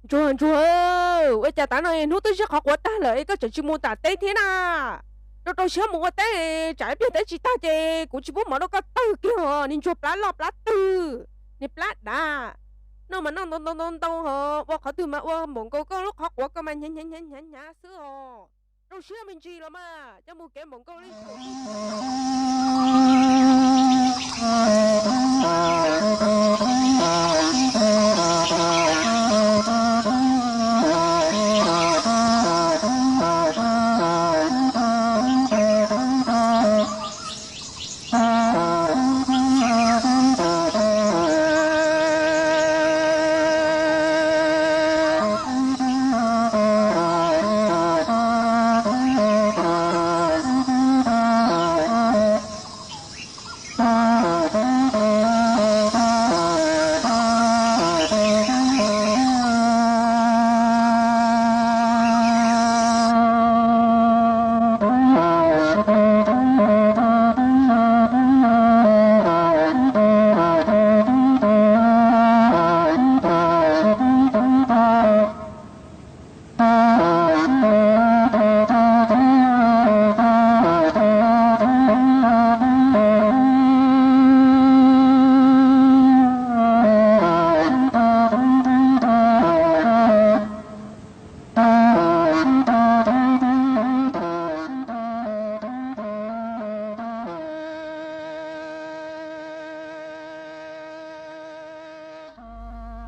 Ntsuag, Ntsuag, ua cas tav no hnub twb zib qhov quav tag lawm es koj tseem tsis mus tom teb thiab na? Rau rau siab mus ua teb, tsam ib pliag teb tsis tag ces kuv tsis pub mov rau koj tawg kiag os, niag Ntsuag plab loj plab twg, niag plab dav. Noj mas noj ntau ntau ntau ntau hos ua qhov twg mas ua npaum nkaus koj lub qhov quav koj mas hnyav hnyav hnyav hnyav xwb os. Rau siab me ntsis los mas coj mus kev npaum nkaus li.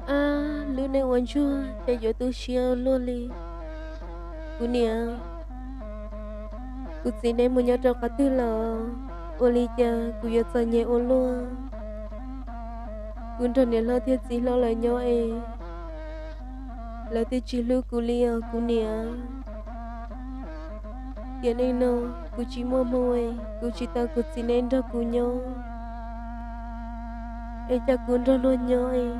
Ab, lub neej ua ntsuag cas yuav tu siab ua luaj li. Kuv niam, kuv txiv neb mus nyob rau qhov twg lawm? Ua li cas kuv yuav txom nyem ua luaj? Kuv nrog niam hlob thiab txiv hlob lawv nyob es lawv twb tsis hlub kuv li os kuv niam. Tiam neej no kuv tsis muaj hmoo es kuv tsis tau kuv txiv neb nrog kuv nyob es cas kuv nrog luag nyob es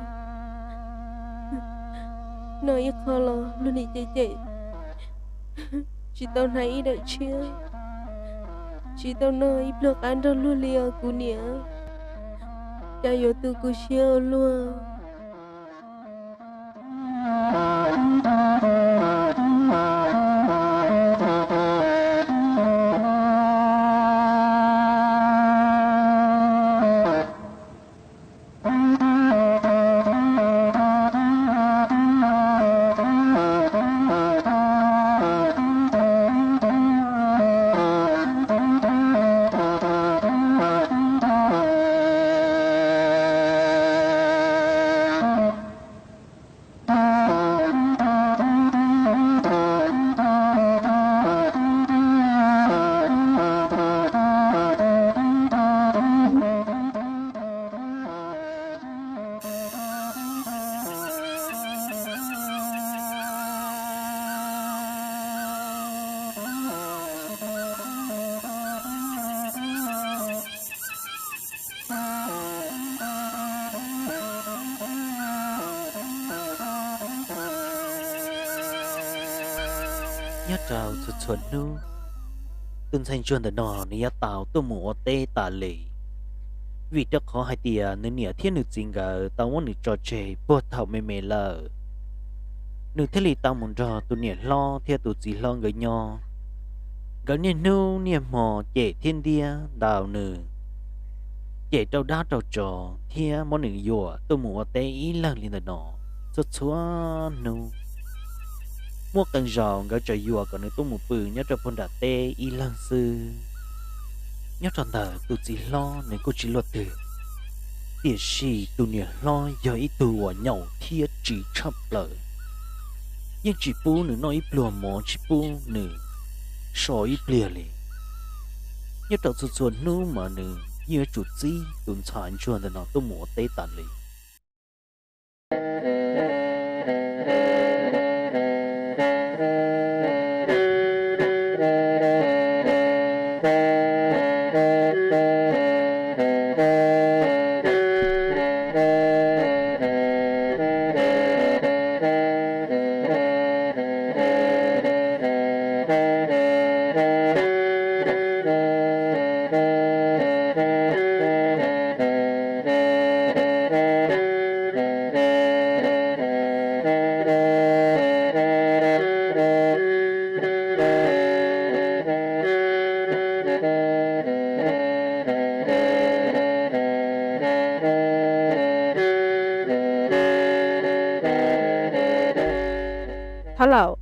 noj ib qho los luag nim cem cem, tsis tau hnav ib daim tshiab, tsis tau noj ib pluag qab nrog luag li os kuv niam. Cas yuav tu kuv siab ua luaj. Nyob rau txhua txhua hnub, tus ntxhais ntsuag ntawm no nws yuav tau tuaj mus ua teb tas li, vim rau qhov hais tias nws niam thiab nws txiv nkawd tau muab nws tso tseg puag thaum me me lawm. Nws thiaj li tau mus nrog tus niam hlob thiab tus txiv hlob nkawd nyob. Nkawd niaj hnub niaj hmo cem thiab ntiab ntau nws, cem rau dab rau tsov thiab muab nws yuam tuaj mus ua teb ib leeg li ntawm no txhua txhua hnub. Muaj qee zaus nkawd tseem yuam kom nws tuaj mus pw nyob rau puag nram teb ib leeg xwb. Nyob rau ntawm tus txiv hlob nws kuj tsis luaj twg, tiam sis tus niam hlob yog ib tug uas nyaum thiab ris tshaj plaws, yeej tsis pub nws noj ib pluag mov, tsis pub nws so ib pliag li. Nyob rau txhua txhua hnub mas nws yeej yuav tsum txib tus ntxhais ntsuag ntawm no tuaj mus ua teb tas li. Thov Laus,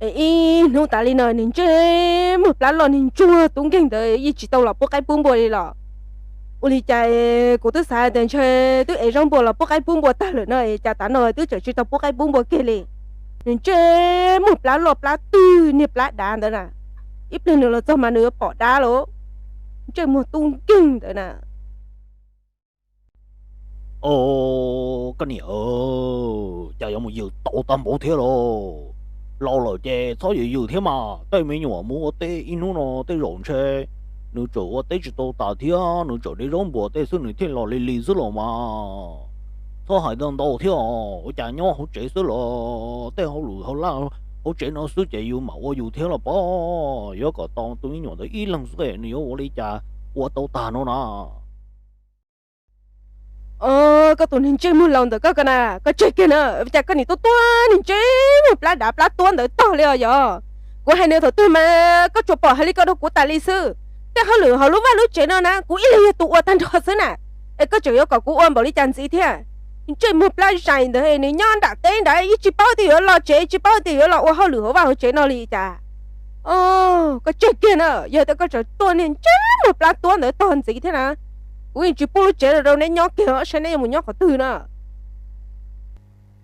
es ib hnub tas li no nws ntsej muag plab loj, nws ntsuag tub nkeeg ntawd yeej tsis tau los pub qaib pub npua li los? Ua li cas kuv twb xav tias ntshe twb ev zaub npua los pub qaib pub npua tag lawm no, cas tav no twb tseem tsis tau pub qaib pub npua kiag li? Nws ntsej muag plab loj plab twg niag plab dav ntawd na, ib pliag nws los txog mas nws yuav pom dab lauj. Ntsej muag tub nkeeg ntawd na. Os, koj niam, cas yuav mus yws tau tag npaum thiab lauj? Laus lawm ces txhob yws yws thiab mas, tej me nyuam mus ua teb ib hnub no tej zaum ntshe nws tseem ua teb tsis tau tas thiab nws tseem de zaub npua tej xwb nws thiaj los li li xwb los mas. Txhob hais ntau ntau thiab os, ua cas nyob hauv tsev xwb los tej hauj lwm hauj laj hauv tsev no xwb ces yus mam ua yus thiab los pob. Yuav kom tau tus me nyuam ntawd ib leeg xwb nws yuav ua li cas ua tau tag no na? Os, koj tus niag ntsej muag laus ntawm koj ko na, koj tseg kiag na, cas koj nim tuaj tuaj niag ntsej muag plab dav plab tuab ntawd tog li os yog? Kuv hais nws thaum twg mas koj tsuas pom hais li ko rau kuv tas li xwb. Tej hauj lwm hauv lub vaj lub tsev no na kuv ib leeg yog tus ua tag nrho xwb na, es koj tseem yuav kom kuv ua npaum li cas ntxiv thiab? Ntsej muag plab zais ntawd nws nyob nram teb nrad yeej tsis paub tias yuav los tsev, tsis paub tias yuav los ua hauj lwm hauv vaj hauv tsev no li cas. Os, koj tseg kiag na, yog tias koj tseem tuaj niag ntsej muag plab tuab ntawd tog ntxiv thiab na, kuv yeej tsis pub lub tsev rau neb nyob kiag, saib neb yuav mus nyob qhov twg na.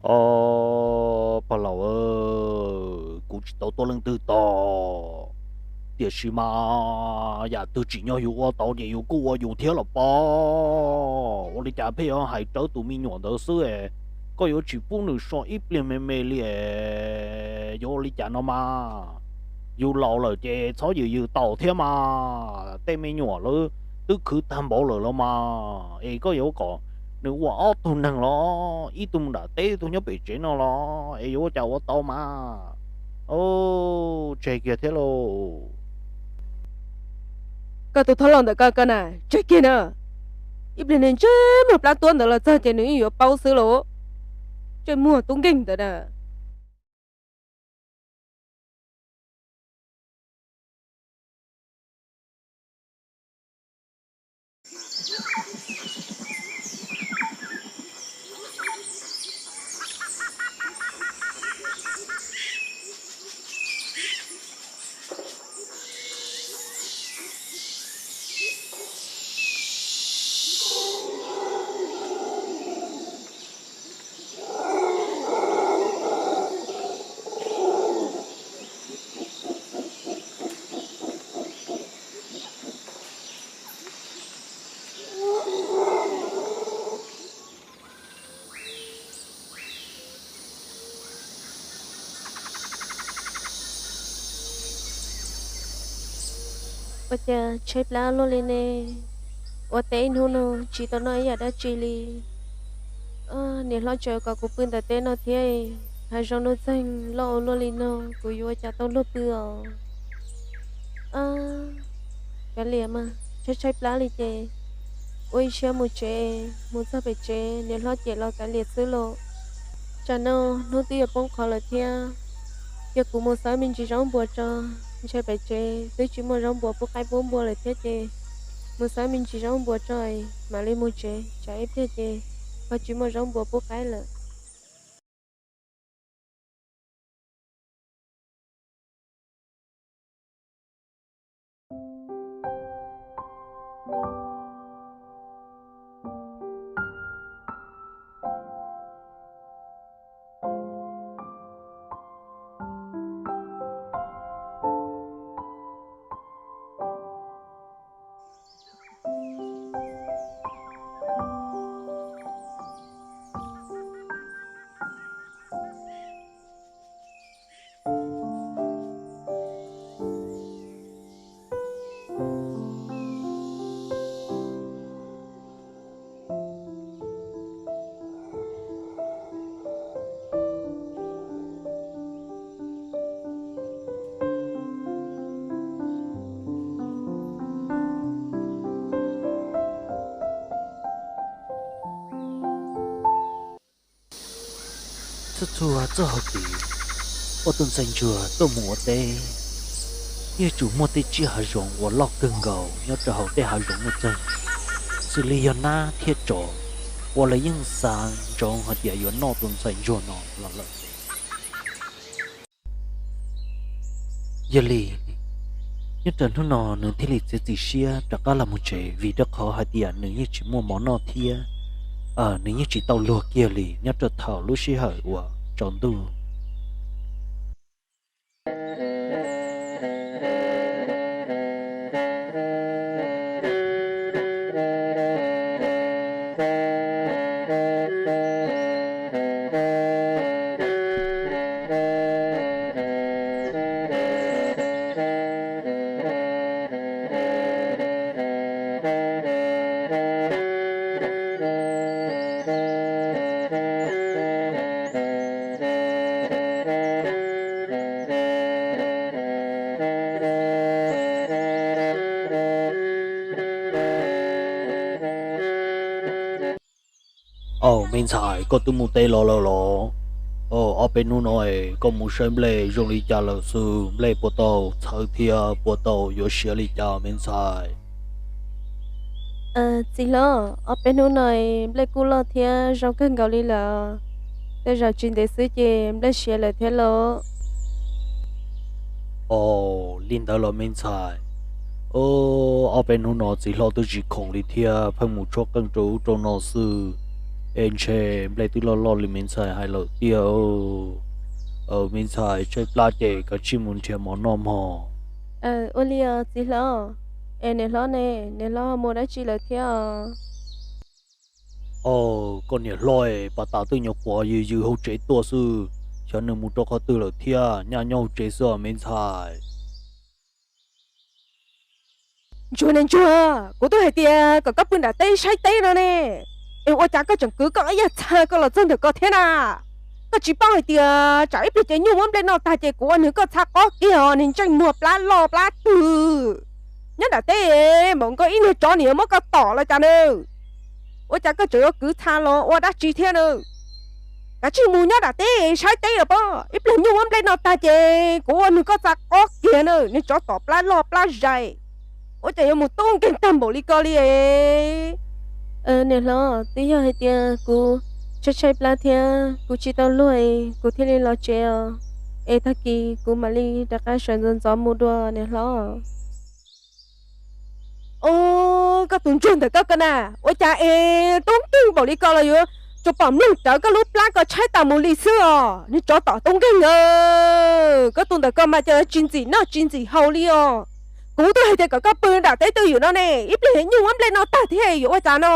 Os, pog laus, kuv tsis tau tuaj leej twg tog, tiam sis mas yam twg tsim nyog yus ua tau ces yus kuj ua yus thiab los pob. Ua li cas pheej yuav hais rawv tus me nyuam ntawd xwb, koj yuav tsis pub nws so ib pliag me me li, yuav ua li cas no mas? Yus laus lawm ces txhob yws yws taus thiab mas, tej me nyuam lawv twb khwv tag npaum lawm los mas, es koj yuav kom nws ua ob tug neeg los, ib tug nram teb ib tug nyob pem tsev no los es yuav ua cas ua tau mas? Tseg kiag thiab lauj. Koj tus thab laus ntawm koj ko na, tseg kiag na. Ib pliag niag ntsej muag plab tuab ntawd los txog ces nws yeej yuav paub xwb lauj. Ntsej muag tub nkeeg ntawd na. Ua cas tshaib plab luaj li ne? Ua teb ib hnub no tsis tau noj ib yam dab tsi li. Niam hlob tseem kom kuv pw ntawm teb no thiab, hav zoov nuj txeeg loj ua luaj li no kuv yuav ua cas tau luag pw os. Kav liam mas, tshaib tshaib plab li ces ua ib siab mus tsev, mus txog pem tsev niam hlob cem los kav liam xwb lauj. Tsam no hnub twb yuav poob qho lawm thiab, yog kuv mus xawb me ntsis zaub npua tso, ntshe pem tsev twb tsis muaj zaub npua pub qaib pub npua lawm thiab ces mus xawb me ntsis zaub npua tso mam li mus tsev, tsam ib pliag ces ho tsis muaj zaub npua pub qaib lawm. Txhua txhua txoj hauv kev uas tus ntxhais ntsuag tuaj mus ua teb, yeej tsuas muaj tej tsiaj hav zoov uas loj kawg nkaus nyob rau hauv tej hav zoov nuj txeeg, xws li yog nab thiab tsov, uas lawv yeej xav ntsoov hais tias yuav noj tus ntxhais ntsuag no los lawm. Yog li, nyob rau hnub no nws thiaj li txiav txim siab rov qab los mus tsev, vim rau qhov hais tias nws yeej tsis muaj mov noj thiab nws yeej tsis tau luag kiag li nyob rau thaum lub sij hawm uas tsaus ntuj. Au, me ntxhais, koj twb mus teb los lawm los? Au, ob peb hnub no koj mus saib nplej zoo li cas lawm xwb? Nplej puas tau txhawv thiab puas tau yuav siav li cas me ntxhais? Txiv hlob, ob peb hnub no nplej kuj loj thiab zoo kawg nkaus li lawm. Tej zaum tsis ntev xwb ces nplej siav lawm thiab lauj. Au, li ntawd los me ntxhais? Au, ob peb hnub no txiv hlob twb tsis khoom li thiab, pheej mus tshuab qeej rau ub rau no xwb. Es ntshe nplej twb loj loj li me ntxhais hais lawm tiag. Me ntxhais, tshaib plab ces kav tsij mus nrhiav mov noj mog. Ua li os txiv hlob. Es niam hlob ne, niam hlob mus dab tsi lawm thiab? Au, koj niam hlob, pas tas twb nyuam qhuav yws yws hauv tsev tuaj xwb, xyov nws mus rau qhov twg lawm thiab, nyaj nyob hauv tsev xwb os me ntxhais. Ntsuag ne ntsuag, kuv twb hais tias kom koj pw nram teb saib teb no ne, es ua cas koj tseem kwv koj ob yag txha koj los txog ntawm ko thiab na? Koj tsis paub hais tias tsam ib pliag ces nyuj muab nplej noj tag ces kuv ua nws koj txha qob kiag os, niag ntseej muag plab loj plab twg. Nyob nram teb mas koj ib niag tsov niam muab koj tom los cas na? Ua cas koj tseem yuav kwv txha los ua dab tsi thiab na? Kav tsij mus nyob nram teb saib teb los pob, ib pliag nyuj muab nplej noj tag ces kuv ua nws koj txha qob kiag na, niag tsov tom plab loj plab zais. Ua cas yuav mus tub nkeeg tag npaum li ko li? Niam hlob, twb yog hais tias kuv tshaib tshaib plab thiab kuv tsis tau luag, kuv thiaj li los tsev os. Es tag kis kuv mam li rov qab sawv ntxov ntxov mus dua niam hlob. Au, koj tus ntsuag ntawm koj ko na, ua cas es tub nkeeg npaum li ko los yuav tsuas pom mloog rawv koj lub plab ko tshaib tas mus li xwb os, niag tsov tom tub nkeeg. Koj tus ntawm ko mas cas tsis ntxim noj tsis ntxim haus li os. Kuv twb hais tias kom koj pw nram teb twj ywm no ne, ib pliag nyuj muab nplej noj tag thiab yuav ua cas no?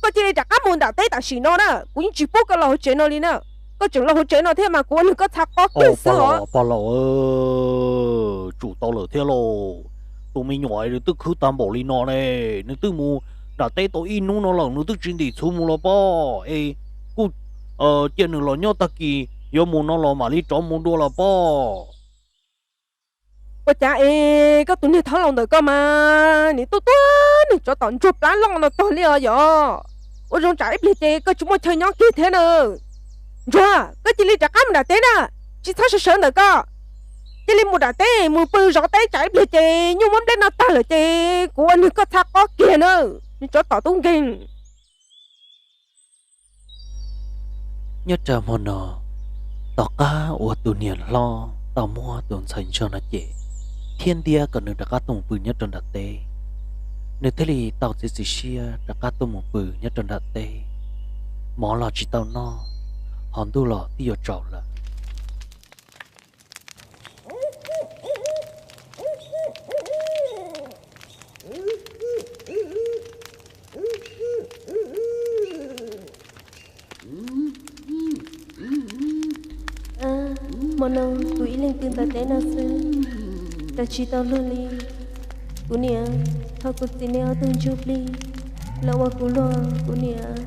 Koj cia li rov qab mus nram teb tam sim no na, kuv yeej tsis pub koj los hauv tsev no li na. Koj tseem los hauv tsev no thiab mas kuv ua nws koj txha qob kiag xwb os. Pog laus, tsum tau lawm thiab lauj. Tus me nyuam nws twb khwv tag npaum li no ne, nws twb mus nram teb tau ib hnub no lawm nws twb tsis ntim txhuv mus los pob. Es kuj cia nws los nyob, tag kis yuav mus no los mam li rov mus dua los pob. Ua cas es koj tus niag thab laus ntawm koj mas nim tuaj tuaj niag tsov tom ntsuag plab loj no tog li os yom? Ua zoo tsam ib pliag ces koj tsis muaj chaw nyob kiag thiab na. Ntsuag, koj cia li rov qab mus nram teb na, tsis txhob sawv sawv ntawm ko. Cia li mus nram teb mus pw zov teb tsam ib pliag ces nyuj muab nplej noj tag lawm ces kuv ua nws koj txha qob kiag na, niag tsov tom tub nkeeg. Nyob rau hmo no, tom qab uas tus niam hlob tau muab tus ntxhais ntsuag no cem thiab ntiab kom nws rov qab tuaj mus pw nyob rau nram teb, nws thiaj li tau txiav txim siab rov qab tuaj mus pw nyob rau nram teb. Mov los tsis tau noj, ho ntuj los twb yuav tsaus lawm. Hmo no kuv ib leeg pw nram teb no xwb, cas tsis tau luag li. Kuv niam, thov kuv txiv nej ob tug ntsuj plig los ua kuv luag, kuv niam.